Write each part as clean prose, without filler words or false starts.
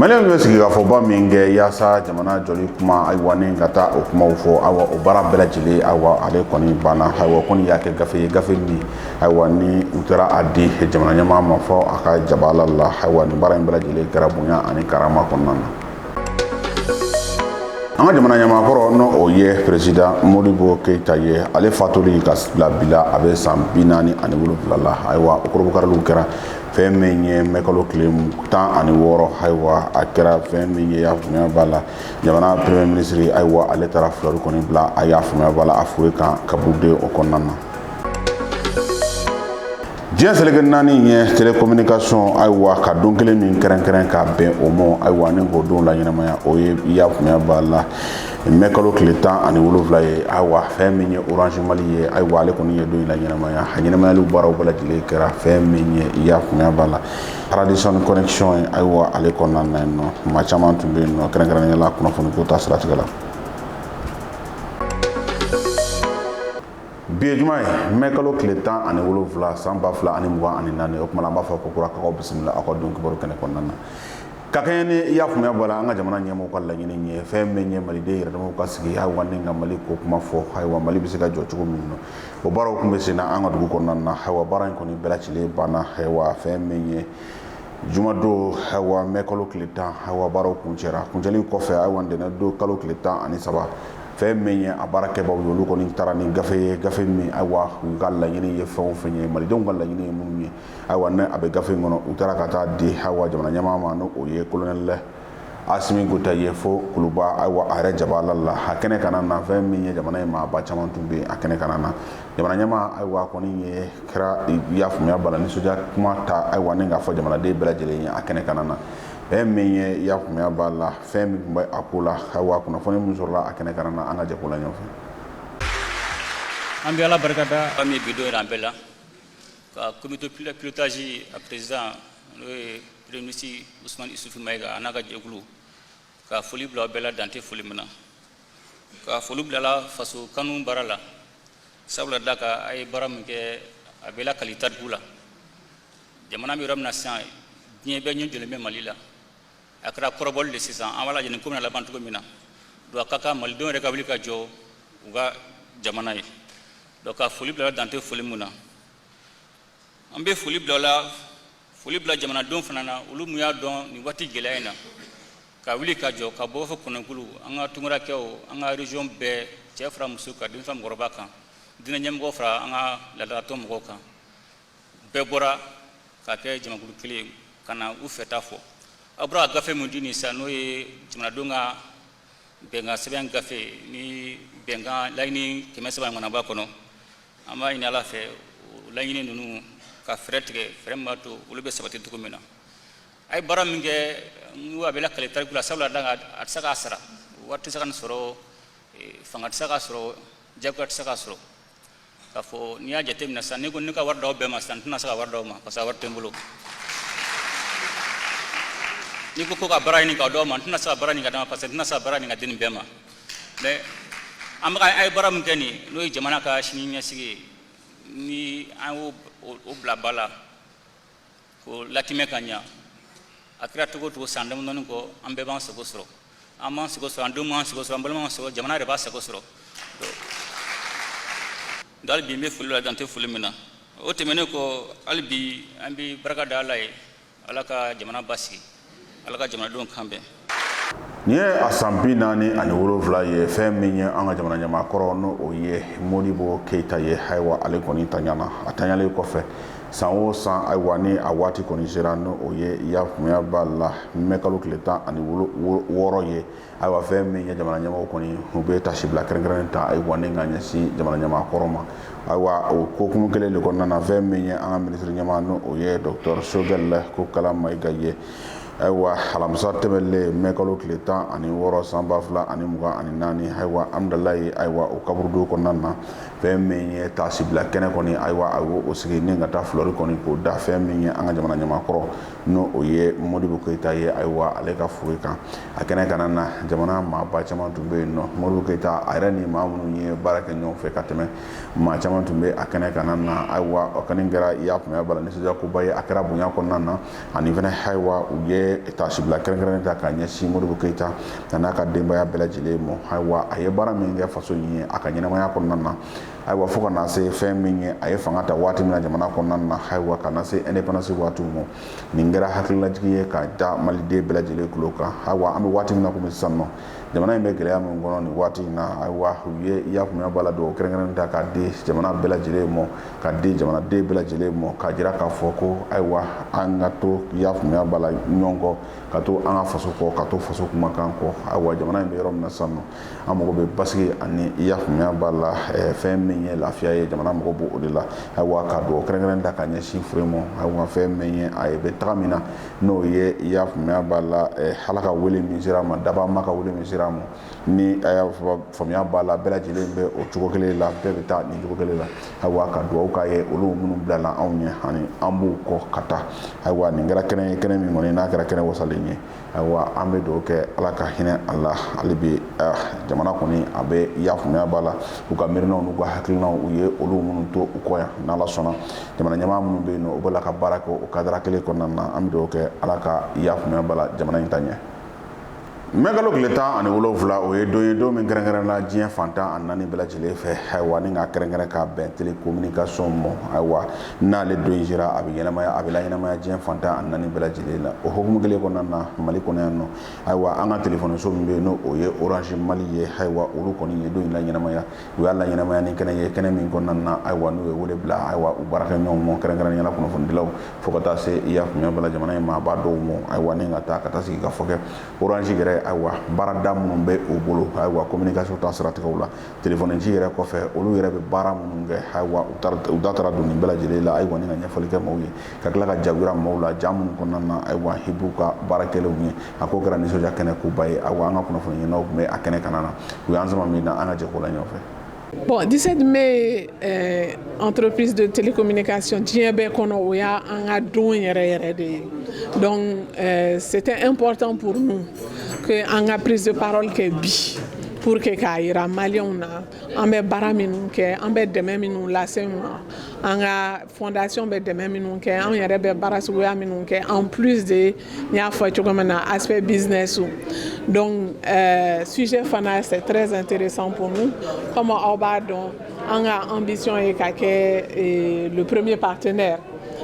Maliyɛnw ye sigikafɔba min kɛ yaasa jamana jɔli kuma, ayiwa, ni ka taa o kumaw fɔ, ayiwa, o baara bɛɛ lajɛlen, ayiwa, ale kɔni banna. Ayiwa, kɔni y'a kɛ gafe ye, gafe min, ayiwa, ni u taara a di jamana ɲɛmaa ma fɔ a ka jabala la. Ayiwa, nin baara in bɛɛ lajɛlen kɛra bonya ani karama kɔnɔna na. An ka jamana ɲɛmaakɔrɔ, n'o o ye Président Modibo Keyita ye, ale fatuli ka bila bi la, a bɛ san 47 la. Ayiwa, o korobukariliw kɛra fɛn min ye mɛkalo tile 16. Ayiwa, a kɛra fɛn min ye, y'a faamuya b'a la, jamana premier ministre, ayiwa, ale taara fleur kɔni bila, a y'a faamuya b'a la, a fure kan kaburuden o kɔnɔna na. Diɲɛ seleke naani ye télécommunication, ayiwa, ka don kelen min kɛrɛnkɛrɛn ka bɛn o ma, ayiwa, ni k'o don la ɲɛnamaya, o ye, i y'a faamuya b'a la, mɛ kalo tile 17 ye. Ayiwa, fɛn min ye Orange Mali ye, ayiwa, ale kɔni ye don in la ɲɛnamaya. A ɲɛnamayaliw baaraw bɛɛ lajɛlen kɛra fɛn min ye, i y'a faamuya b'a la, Radisson Connexion ye, ayiwa, ale kɔnɔna na yen nɔ. Maa caman tun bɛ yen nɔ, kɛrɛnkɛrɛnnenya la kunnafoni ko ta siratigɛ la. Bi ye juma ye, mɛ kalo tile 17, san 2024. O tuma, an b'a fɔ ko kura k'aw bisimila aw ka don kibaru kɛnɛ kɔnɔna na. Ka kɛɲɛ ni, i y'a faamuya b'a la, an ka jamana ɲɛmɔgɔw ka laɲini ye fɛn min ye, maliden yɛrɛdamaw ka sigi, ayiwa, ni ka Mali ko kuma fɔ, ayiwa, Mali bɛ se ka jɔ cogo min na, o baaraw tun bɛ sen na an ka dugu kɔnɔna na. Ayiwa, baara in kɔni bɛɛ lajɛlen banna. Ayiwa, fɛn min ye jumadon, ayiwa, mɛ kalo tile 10, ayiwa, baaraw kuncɛra. Kuncɛli kɔfɛ, ayiwa, ntɛnɛn don kalo tile 13, fɛn min ye a baarakɛbaw ye, olu kɔni taara ni gafe ye, gafe min, ayiwa, u ka laɲini ye fɛn o fɛn ye, malidenw ka laɲini ye minnu ye, ayiwa, ne a bɛ gafe in kɔnɔ, u taara ka taa di, ayiwa, jamana ɲɛmaa ma, n'o ye colonel Asimi Goyita ye, fo Kuluba, ayiwa, a yɛrɛ jabala la. A kɛnɛ kana na, fɛn min ye jamana ye maaba caman tun bɛ a kɛnɛ kana na. Jamana ɲɛmaa, ayiwa, kɔni ye kɛra, i y'a faamuya b'a la, nisɔndiya kuma ta, ayiwa, ni k'a fɔ jamanaden bɛɛ lajɛlen ye a kɛnɛ kana na. Fɛn min ye, i y'a faamuya b'a la, fɛn min tun bɛ a ko la, ayiwa, kunnafoni min sɔrɔla a kɛnɛ kana na, an ka jɛ k'o la ɲɔgɔn fɛ. An bɛ Ala barika da Ala min ye bi don jira an bɛɛ la, ka comité pilotage a président, n'o ye premier ministre Ousmane Isufu Mayiga, a n'a ka jɛkulu, ka foli bila aw bɛɛ la dan tɛ foli min na, ka foli bila la faso kanu baara la, sabula da kan a ye baara min kɛ, a bɛ lakali tariku la. Jamana bɛ yɔrɔ min na sisan, diɲɛ bɛɛ ɲɛ jɔlen bɛ Mali la. A kɛra kɔrɔbɔli de sisan, an b'a lajɛ nin ko bɛna laban cogo min na. Donc a ka kan malidenw yɛrɛ ka wuli ka jɔ u ka jamana ye. Donc ka foli bila dan tɛ foli min na. An bɛ foli bila la, foli bila jamanadenw fana na, olu mun y'a dɔn nin waati gɛlɛya in na, ka wuli ka jɔ, ka bɔ fɔ kɔnɔkulu, an ka tunkarakɛw, an ka région bɛɛ, cɛ fara muso kan, denmisɛn mɔgɔkɔrɔba kan, diinɛ ɲɛmɔgɔ fara an ka laadalatɔn mɔgɔw kan, bɛɛ bɔra ka kɛ jamakulu kelen ye ka na u fɛta fɔ. Aw bɔra ka gafe min di nin sisan, n'o ye jamanadenw ka bɛnkan sɛbɛn gafe ni bɛnkan laɲini 300 ɲɔgɔnna b'a kɔnɔ, an b'a ɲini Ala fɛ, o laɲini ninnu ka fɛɛrɛ tigɛ, fɛɛrɛ min b'a to olu bɛ sabati cogo min na. A ye baara min kɛ, n ko a bɛ lakali tariku la, sabula da a tɛ se k'a sara, wari tɛ se ka nin sɔrɔ, fanga tɛ se k'a sɔrɔ, jagoya tɛ se k'a sɔrɔ. K'a fɔ n'i y'a jateminɛ sisan, n'i ko ne ka wari d'aw bɛɛ ma sisan, n tɛna se ka wari d'aw ma parce que wari tɛ n bolo. N'i ko ko ka baara ɲini k'a d'aw ma, n tɛna se ka baara ɲini ka d'a ma parce que n tɛna se ka baara ɲini ka di nin bɛɛ ma. Mais an bɛ ka, a ye baara min kɛ nin, n'o ye jamana ka sini ɲɛsigi ye, ni an y'o o bila ba la k'o latimɛ ka ɲa, a kɛra cogo o cogo, san damadɔni kɔ, an bɛɛ b'an sago sɔrɔ. An b'an sago sɔrɔ, an denw b'an sago sɔrɔ, an balimaw b'an sago, jamana yɛrɛ b'a sago sɔrɔ. Donc hali bi n bɛ foli la dan tɛ foli min na. O tɛmɛnen kɔ, hali bi an bɛ barika da Ala ye, Ala ka jamana basigi, Ala ka jamanadenw kan bɛn. Nin ye a san 47 ye, fɛn min ye an ka jamana ɲɛmaakɔrɔ, n'o o ye Modibo Keyita ye, ayiwa, ale kɔni taɲana. A taɲalen kɔfɛ, san o san, ayiwa, ni a waati kɔni sera, n'o o ye, i y'a faamuya b'a la, mɛ kalo tile 16 ye, ayiwa, fɛn min ye jamana ɲɛmɔgɔ kɔni, u bɛ tasibila kɛrɛnkɛrɛnnen ta, ayiwa, ni ka ɲɛsin jamana ɲɛmaa kɔrɔ ma. Ayiwa, o kokumu kelen de kɔnɔna na, fɛn min ye an ka minisiri ɲɛmaa, n'o o ye docteur Choguel Kokalla Maïga ye, ayiwa, alamisa tɛmɛlen, mɛ kalo tile 16, san 2024, ayiwa, Hamdallaye, ayiwa, o kaburudo kɔnɔna na, Fɛn min ye taasibila kɛnɛ kɔni, ayiwa, a y'o sigi ni ka taa fleur kɔni k'o da fɛn min ye an ka jamana ɲɛmaakɔrɔ, n'o o ye Modibo Keyita ye, ayiwa, ale ka fure kan. A kɛnɛ kana na, jamana maaba caman tun bɛ yen nɔ. Modibo Keyita a yɛrɛ ni maa minnu ye baara kɛ ɲɔgɔn fɛ ka tɛmɛ, maa caman tun bɛ a kɛnɛ kana na. Ayiwa, o kɔni kɛra, i y'a faamuya bala, nisɔndiyakoba ye. A kɛra bonya kɔnɔna na. Ani fana, ayiwa, u ye taasibila kɛrɛnkɛrɛnnen ta ka ɲɛsin Modibo Keyita a n'a ka denbaya bɛɛ lajɛlen ma. Ayiwa, a ye baara min kɛ faso in ye a ka ɲɛnamaya kɔnɔna na, ayiwa, fo ka na se fɛn min ye a ye fanga ta waati min na jamana kɔnɔna na, ayiwa, ka na se indépendance waatiw ma, nin kɛra hakililajigi ye ka da maliden bɛɛ lajɛlen tulo kan. Ayiwa, an bɛ waati min na komi sisan nɔ, jamana in bɛ gɛlɛya min kɔnɔ nin waati in na, ayiwa, u ye, i y'a faamuya b'a la, dugawu kɛrɛnkɛrɛnnen ta k'a di jamana bɛɛ lajɛlen ma, ka di jamanaden bɛɛ lajɛlen ma, k'a jira k'a fɔ ko, ayiwa, an ka to, i y'a faamuya b'a la, ɲɔgɔn kɔ, ka to an ka faso kɔ, ka to faso kumakan kɔ. Ayiwa, jamana in bɛ yɔrɔ min na sisan nɔ, an mago bɛ basigi ani, i y'a faamuya b'a la, fɛn min ye lafiya ye, jamana mago b'o de la. Ayiwa, ka dugawu kɛrɛnkɛrɛn ta ka ɲɛsin fure ma. Ayiwa, fɛn min ye a ye bɛ taga min na, n'o ye, i y'a faamuya b'a la, Ala ka wele min sera a ma, dabama ka wele min sera a ma, ni a y'a faamuya b'a la, bɛɛ lajɛlen bɛ o cogo kelen la, bɛɛ bɛ taa nin cogo kelen la. Ayiwa, ka dugawu k'a ye, olu minnu bilala anw ɲɛ ani an b'u kɔ ka taa. Ayiwa, nin kɛra kɛnɛ ye, kɛnɛ min kɔni n'a kɛra kɛnɛ wasalen ye. Ayiwa, an bɛ dugawu kɛ, Ala ka hinɛ a la hali bi. Jamana kɔni a bɛ, i y'a faamuya b'a la, u ka miirinaw n'u ka hakilinaw, u ye olu minnu to u kɔ yan, n'Ala sɔnna, jamana ɲɛmaa minnu bɛ yen nɔ, u bɛ la ka baara kɛ o cadre kelen kɔnɔna na. An bɛ dugawu kɛ, Ala ka, i y'a faamuya b'a la, jamana in ta ɲɛ. Mɛ kalo tile 17, o ye don ye, don min kɛrɛnkɛrɛnna diɲɛ fan 14 bɛɛ lajɛlen fɛ. Ayiwa, ni k'a kɛrɛnkɛrɛn ka bɛn télécommunication ma. Ayiwa, n'ale don in sera, a bɛ ɲɛnamaya, a bɛ laɲɛnamaya diɲɛ fan 14 bɛɛ lajɛlen la. O hukumu kelen kɔnɔna na, Mali kɔnɔ yan nɔ, ayiwa, an ka telefɔniso min bɛ yen, n'o o ye Orange Mali ye, ayiwa, olu kɔni ye don in laɲɛnamaya. U y'a laɲɛnamaya ni kɛnɛ ye, kɛnɛ min kɔnɔna na, ayiwa, n'u ye wele bila, ayiwa, u baarakɛɲɔgɔnw ma, kɛrɛnkɛrɛnnenya la kunnafonidilaw, fo ka taa se, i y'a faamuya bala, jamana in maaba dɔw ma. Ayiwa, ni ka taa sigi ka fɔ kɛ Orange yɛrɛ, ayiwa, baarada minnu bɛ u bolo, ayiwa, communication ta siratigɛw la, telefɔni ci yɛrɛ kɔfɛ, olu yɛrɛ bɛ baara minnu kɛ, ayiwa, u da taara don nin bɛɛ lajɛlen la. Ayiwa, ni ka ɲɛfɔli kɛ maaw ye, ka tila ka jagoya maaw la ja minnu kɔnɔna na, ayiwa, i b'u ka baara kɛlenw ye. A ko kɛra nisɔndiya kɛnɛ koba ye. Ayiwa, an ka kunnafoni ɲininaw tun bɛ a kɛnɛ kana na, u y'an sama min na, an ka jɛ k'o la ɲɔgɔn fɛ. Bon, 17 mai, entreprise de télécommunication diɲɛ bɛɛ kɔnɔ, o y'a an ka don yɛrɛ yɛrɛ de ye. Donc c'était important pour nous que an ka prise de parole kɛ bi pour que k'a yira maliyɛnw na an bɛ baara minnu kɛ, an bɛ dɛmɛ minnu lase u ma, an ka fondation bɛ dɛmɛ minnu kɛ, an yɛrɛ bɛ baara suguya minnu kɛ, en plus de n y'a fɔ cogo min na, aspect business. Donc sujet fana, c'est très intéressant pour nous. Comme aw b'a dɔn, an ka ambition ye ka kɛ le premier partenaire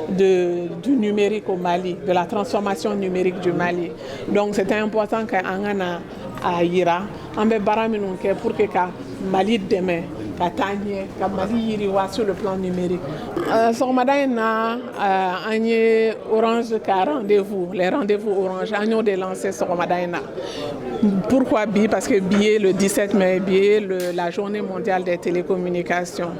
du numérique au Mali, de la transformation numérique du Mali. Donc c'était important qu'an ka na a yira an bɛ baara minnu kɛ pour que ka Mali dɛmɛ ka taa ɲɛ, ka Mali yiriwa sur le plan numérique. Sɔgɔmada in na, an ye Orange ka rendez-vous, les rendez-vous Orange, an y'o de lancé sɔgɔmada in na. Pourquoi bi? Parce que bi ye le 17 mai, bi ye la journée mondiale des télécommunications.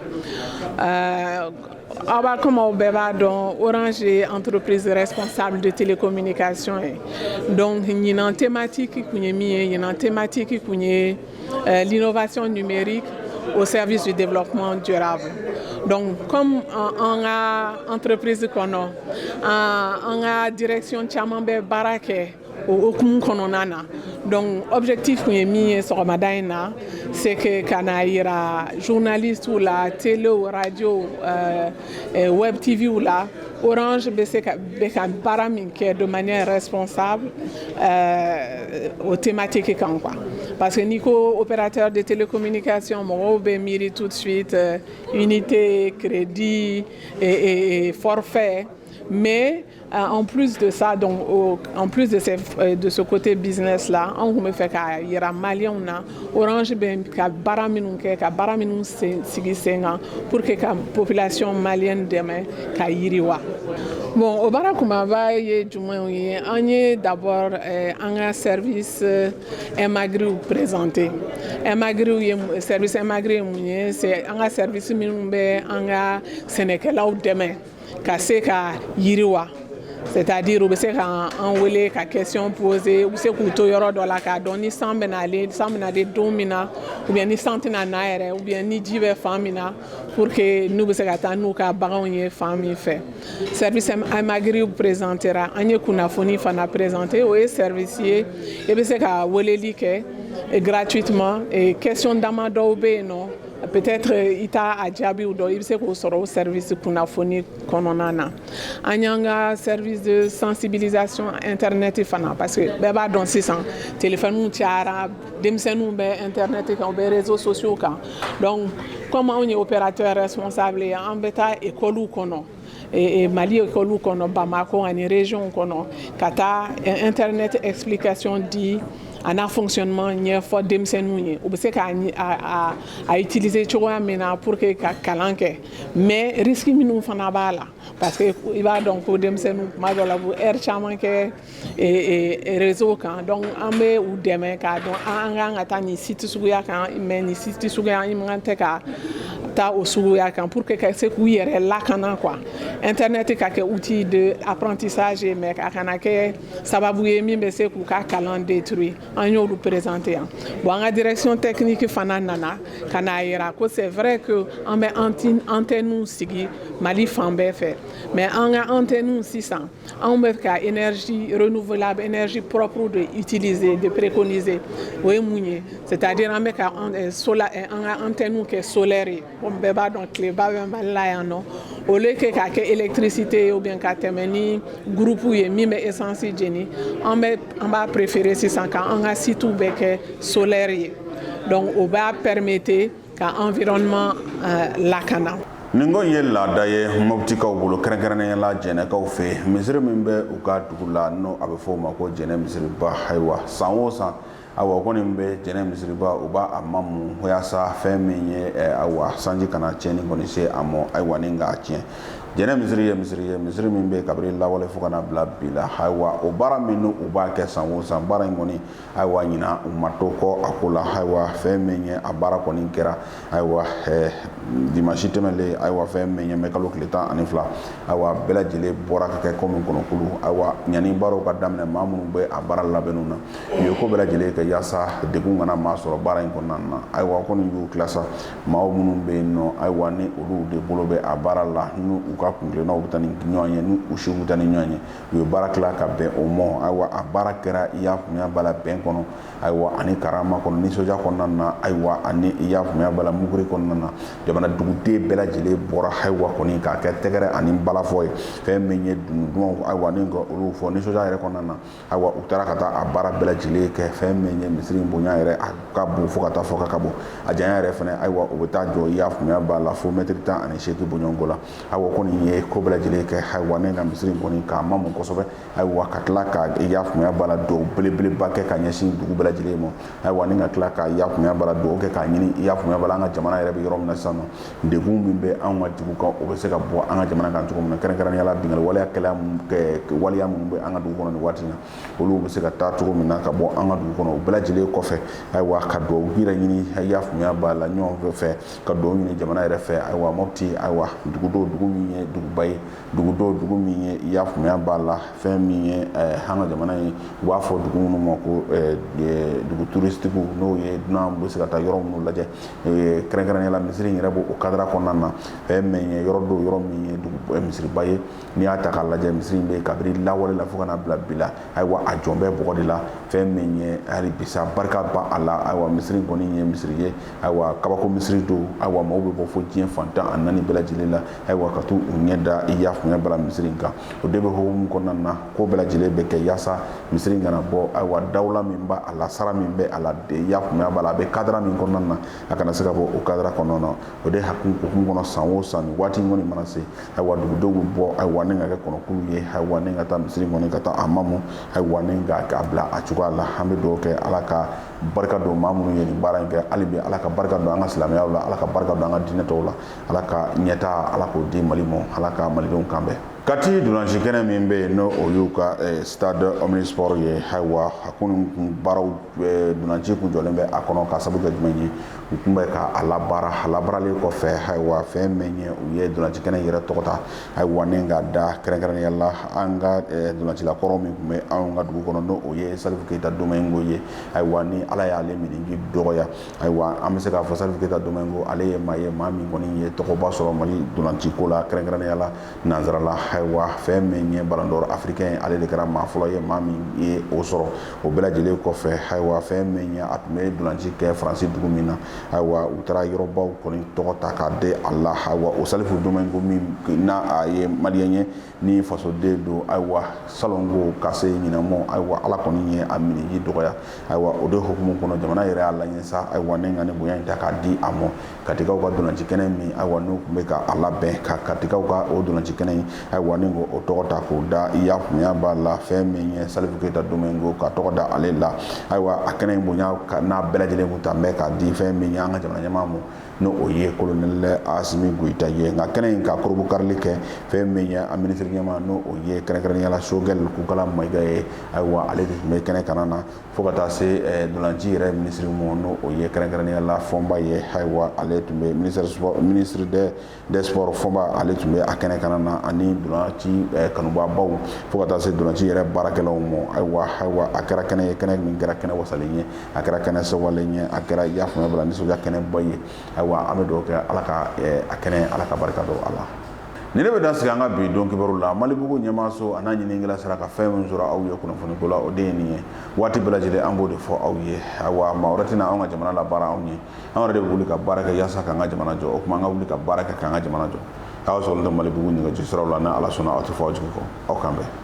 Aw b'a, comme aw bɛɛ b'a dɔn, Orange ye entreprise responsable de télécommunication ye. Donc ɲinan thématique kun ye min ye, ɲinan thématique kun ye l'innovation numérique au service du développement durable. Donc comme an ka entreprise kɔnɔ, an ka direction caman bɛ baara kɛ o hukumu kɔnɔna na, donc objectif kun ye min ye sɔgɔmada in na, c'est que ka na yira journalistes la, télé, radio, web TV la, Orange bɛ se ka bɛ ka baara min kɛ de manière responsable o thématique kan quoi. Parce que n'i ko opérateur de télécommunication, mɔgɔw bɛ miiri tout de suite unité, crédit et forfait. Mais en plus de ça, donc en plus de ce côté business là, an kun bɛ fɛ ka yira maliyɛnw na Orange bɛ ka baara minnu kɛ, ka baara minnu sigi sen kan pour que ka population malienne dɛmɛ ka yiriwa. Bon, o baara kumaba ye jumɛnw ye? An ye d'abord an ka service mAgri présenté. mAgri ye, service mAgri ye mun ye? C'est an ka service minnu bɛ an ka sɛnɛkɛlaw dɛmɛ ka se ka yiriwa. C'est-à-dire u bɛ se ka an wele ka question poser, u bɛ se k'u to yɔrɔ dɔ la k'a dɔn ni san bɛ nalen, san bɛ nalen don min na, ou bien ni san tɛna na yɛrɛ, ou bien ni ji bɛ fan min na, pour que n'u bɛ se ka taa n'u ka baganw ye fan min fɛ. Service Magri présentera, an ye kunnafoni fana présenter. O ye service ye, i bɛ se ka weleli kɛ gratuitement et question damadɔw bɛ yen nɔ, peut-être i t'a a jaabiw dɔn, i bɛ se k'o sɔrɔ o service kunnafoni kɔnɔna na. An y'an ka service de sensibilisation internet fana, parce que bɛɛ b'a dɔn sisan téléphone cayara, denmisɛnninw bɛ internet kan, u bɛ réseaux sociaux kan. Donc comme anw ye opérateur responsable ye, an bɛ taa école kɔnɔ, Mali école kɔnɔ, Bamako ani région kɔnɔ, ka taa internet explication di a n'a fonctionnement ɲɛfɔ denmisɛnninw ye, u bɛ se k'a a utiliser cogoya min na pour que ka kalan kɛ, mais risque minnu fana b'a la, parce que i b'a dɔn ko denmisɛnninw tuma dɔw la u bɛ heure caman kɛ réseau kan. Donc an bɛ u dɛmɛ k'a dɔn an kan ka taa nin site suguya kan, mais nin site suguya i man kan tɛ ka taa o suguya kan, pour que ka se k'u yɛrɛ lakana quoi. Internet ka kɛ outil de apprentissage ye, mais a kana kɛ sababu ye min bɛ se k'u ka kalan détruire. An y'olu présenter yan. Bon, an ka direction technique fana nana ka n'a yira ko c'est vrai que an bɛ antenne sigi Mali fan bɛɛ fɛ, mais an ka antenne sisan, anw bɛ ka énergie renouvelable, énergie propre de utiliser, de préconiser. O ye mun ye? C'est-à-dire an bɛ ka sola an ka antenne kɛ solaire ye, komi bɛɛ b'a dɔn tileba bɛ Mali la yan nɔ. Au lieu que k'a kɛ électricité ye ou bien ka tɛmɛ ni groupe ye min bɛ essence jeni, an b'a préférer sisan ka an ka site bɛɛ kɛ solaire ye. Donc o b'a permettre ka environnement lakana. Nin ko in ye laada ye Moptikaw bolo, kɛrɛnkɛrɛnnenya la Jɛnɛkaw fɛ, misiri min bɛ u ka dugu la, n'o a bɛ fɔ o ma ko Jɛnɛ misiriba. Ayiwa, san o san, ayiwa, kɔni bɛ Jɛnɛ misiriba, u b'a a mamu yaasa fɛn min ye, ayiwa, sanji kana tiɲɛni kɔni se a ma, ayiwa, ni k'a tiɲɛ. Jɛnɛ misiri ye misiri ye, misiri min bɛ kabini lawale fo ka na bila bi la. Ayiwa, o baara min n'u b'a kɛ san o san, baara in kɔni, ayiwa, ɲina u ma to kɔ a ko la. Ayiwa, fɛn min ye a baara kɔni kɛra, ayiwa, dimanche tɛmɛlen, ayiwa, fɛn min ye mɛ kalo tile 12, ayiwa, bɛɛ lajɛlen bɔra ka kɛ komi kɔnɔkulu. Ayiwa, ɲani baaraw ka daminɛ, maa minnu bɛ a baara labɛnniw na, u ye ko bɛɛ lajɛlen kɛ yaasa degun kana maa sɔrɔ baara in kɔnɔna na. Ayiwa, kɔni y'u tila sa, maa minnu bɛ yen nɔ, ayiwa, ni olu de bolo bɛ a baara la, n'u u ka kunkilennaw bɛ taa ni ɲɔgɔn ye, ni u siw bɛ taa ni ɲɔgɔn ye, u ye baara tila ka bɛn o ma. Ayiwa, a baara kɛra, i y'a faamuya b'a la, bɛn kɔnɔ, ayiwa, ani karama kɔnɔ, nisɔndiya kɔnɔna na, ayiwa, ani i y'a faamuya b'a la, muguri kɔnɔna na, jamana duguden bɛɛ lajɛlen bɔra, ayiwa, kɔni k'a kɛ tɛgɛrɛ ani balafɔ ye. Fɛn min ye dunu dumanw, ayiwa, ni ka olu fɔ nisɔndiya yɛrɛ kɔnɔna na. Ayiwa, u taara ka taa a baara bɛɛ lajɛlen kɛ. Fɛn min ye misiri in bonya yɛrɛ, a ka bon fo ka taa fɔ ka bon, a janya yɛrɛ fɛnɛ, ayiwa, o bɛ taa jɔ, i y'a faamuya b'a la, fo mɛtiri 18 bɔɲɔgɔnko la. Ayiwa, kɔni ye ko bɛɛ lajɛlen kɛ, ayiwa, ne ka misiri in kɔni k'a mamu kosɛbɛ. Ayiwa, ka tila ka, i y'a faamuya b'a la, duwawu belebeleba kɛ ka ɲɛsin dugu bɛɛ lajɛlen ma. Ayiwa, ni ka tila ka, i y'a faamuya b'a la, duwawu kɛ k'a ɲini, i y'a faamuya b'a la, an ka jamana yɛrɛ bɛ yɔrɔ min na sisan nɔ, degun min bɛ anw ka dugu kan, o bɛ se ka bɔ an ka jamana kan cogo min na, kɛrɛnkɛrɛnnenya la binkanni waleya kɛlɛ waleya minnu bɛ an ka dugu kɔnɔ nin waati in na, olu bɛ se ka taa cogo min na ka bɔ an ka dugu kɔnɔ. O bɛɛ lajɛlen kɔfɛ, ayiwa, ka duwawu yɛrɛ ɲini, i y'a faamuya b'a la, ɲɔgɔn fɛ, ka duwawu ɲini jamana yɛrɛ fɛ. Ayiwa, Mopti, ayiwa, dugu dɔw, dugu min ye duguba ye, dugu dɔw, dugu min ye, i y'a faamuya b'a la, fɛn min ye an ka jamana ye, u b'a fɔ dugu minnu ma ko dugu touristique, n'o ye dunan bɛ se ka taa yɔrɔ minnu lajɛ, kɛrɛnkɛrɛnnenya la misiri in yɛrɛ b'o cadre kɔnɔna na. Fɛn min ye yɔrɔ dɔw, yɔrɔ min ye dugu misiriba ye, n'i y'a ta k'a lajɛ, misiri in bɛ kabini lawale la fo ka na bila bi la, ayiwa, a jɔn bɛ bɔgɔ de la. Fɛn min ye hali bisa barika ba a la. Ayiwa, misiri in kɔni ye misiri ye, ayiwa, kabako misiri don. Ayiwa, maaw bɛ bɔ fo diɲɛ fan 14 bɛɛ lajɛlen la, ayiwa, ka t'u ɲɛ da, i y'a faamuya bala, misiri in kan. O de bɛ hukumu kɔnɔna na, ko bɛɛ lajɛlen bɛ kɛ yaasa misiri in kana bɔ, ayiwa, dawula min b'a la, sara min bɛ a la, i y'a faamuya b'a la, a bɛ cadre min kɔnɔna na, a kana se ka bɔ o cadre kɔnɔna na. O de hukumu kɔnɔ, san o san, nin waati in kɔni mana se, ayiwa, dugudenw bɛ bɔ, ayiwa, ni ka kɛ kɔnɔkulu ye, ayiwa, ni ka taa misiri kɔni ka taa a mamu, ayiwa, ni ka a bila a cogoya la. An bɛ dugawu kɛ Ala ka barika don maa minnu ye nin baara in kɛ. Hali bi, Ala ka barika don an ka silamɛyaw la, Ala ka barika don an ka diinɛ tɔw la, Ala ka ɲɛta, Ala k'o di Mali ma, Ala ka malidenw kan bɛn. Kati dolanci kɛnɛ min bɛ yen, n'o o y'u ka stade omnisport ye, ayiwa, a kun baaraw, dolanci kun jɔlen bɛ a kɔnɔ. Ka sabu kɛ jumɛn ye? U tun bɛ ka a labaara. A labaaralen kɔfɛ, ayiwa, fɛn min ye, u ye dolanci kɛnɛ yɛrɛ tɔgɔ ta, ayiwa, ni ka da kɛrɛnkɛrɛnnenya la an ka dolancila kɔrɔ min tun bɛ anw ka dugu kɔnɔ, n'o o ye Salifu Keyita Domingo ye. Ayiwa, ni Ala y'ale miniji dɔgɔya, ayiwa, an bɛ se k'a fɔ Salifu Keyita Domingo, ale ye maa ye, maa min kɔni ye tɔgɔba sɔrɔ Mali dolanci ko la, kɛrɛnkɛrɛnnenya la nansarala. Ayiwa, fɛn min ye ballon d'or africain ye, ale de kɛra maa fɔlɔ ye, maa min ye o sɔrɔ. O bɛɛ lajɛlen kɔfɛ, ayiwa, fɛn min ye, a tun bɛ dolanci kɛ Faransi dugu min na, ayiwa, u taara yɔrɔbaw kɔni tɔgɔ ta k'a di a la. Ayiwa, o Salifu Domingo min n'a a ye maliyɛn ye ni fasoden don, ayiwa, salon ko ka se ɲinan ma, ayiwa, Ala kɔni ye a miniji dɔgɔya. Ayiwa, o de hukumu kɔnɔ, jamana yɛrɛ y'a laɲini sa, ayiwa, ne ka ni bonya in ta k'a di a ma, Katikaw ka dolanci kɛnɛ min, ayiwa, n'u tun bɛ ka a labɛn, ka Katikaw ka o dolanci kɛnɛ in, ayiwa, ni ko o tɔgɔ ta k'o da, i y'a faamuya b'a la, fɛn min ye Salifu Keyita Domingo, ka tɔgɔ da ale la. Ayiwa, a kɛnɛ in bonya n'a bɛɛ lajɛlen kun ta bɛ k'a di fɛn min ye an ka jamana ɲɛmaa ma, n'o o ye colonel Asimi Goyita ye. Nka kɛnɛ in ka korobukarili kɛ, fɛn min ye a minisiri ɲɛmaa, n'o o ye kɛrɛnkɛrɛnnenya la Sogɛl Kokala Mayiga ye, ayiwa, ale de tun bɛ kɛnɛ kana na, fo ka taa se dolanci yɛrɛ minisiri ma, n'o o ye kɛrɛnkɛrɛnnenya la Fɔnba ye. Ayiwa, ale tun bɛ ministre des sports Fɔnba, ale tun bɛ a kɛnɛ kana na, ani dolanci kanubabaw, fo ka taa se dolanci yɛrɛ baarakɛlaw ma. Ayiwa, a kɛra kɛnɛ ye, kɛnɛ min kɛra kɛnɛ wasalen ye, a kɛra kɛnɛ sewalen ye, a kɛra, i y'a faamuya bala, nisɔndiya kɛnɛba ye. Ayiwa, an bɛ dugawu kɛ, Ala ka a kɛnɛ, Ala ka barika don a la. Ni ne bɛ dan sigi an ka bi don kibaru la. Malibugu ɲɛmaaso a n'a ɲininikɛla sera ka fɛn min sɔrɔ aw ye kunnafoniko la, o de ye nin ye. Waati bɛɛ lajɛlen, an b'o de fɔ aw ye. Ayiwa, maa wɛrɛ tɛna anw ka jamana labaara anw ye, an yɛrɛ de bɛ wuli ka baara kɛ yaasa k'an ka jamana jɔ. O tuma, an ka wuli ka baara kɛ k'an ka jamana jɔ. Aw sɔrɔ tɛ Malibugu nɛgɛjuru siraw la. Ni Ala sɔnna, aw tɛ fɔ aw jigi kɔ. Aw kan bɛn.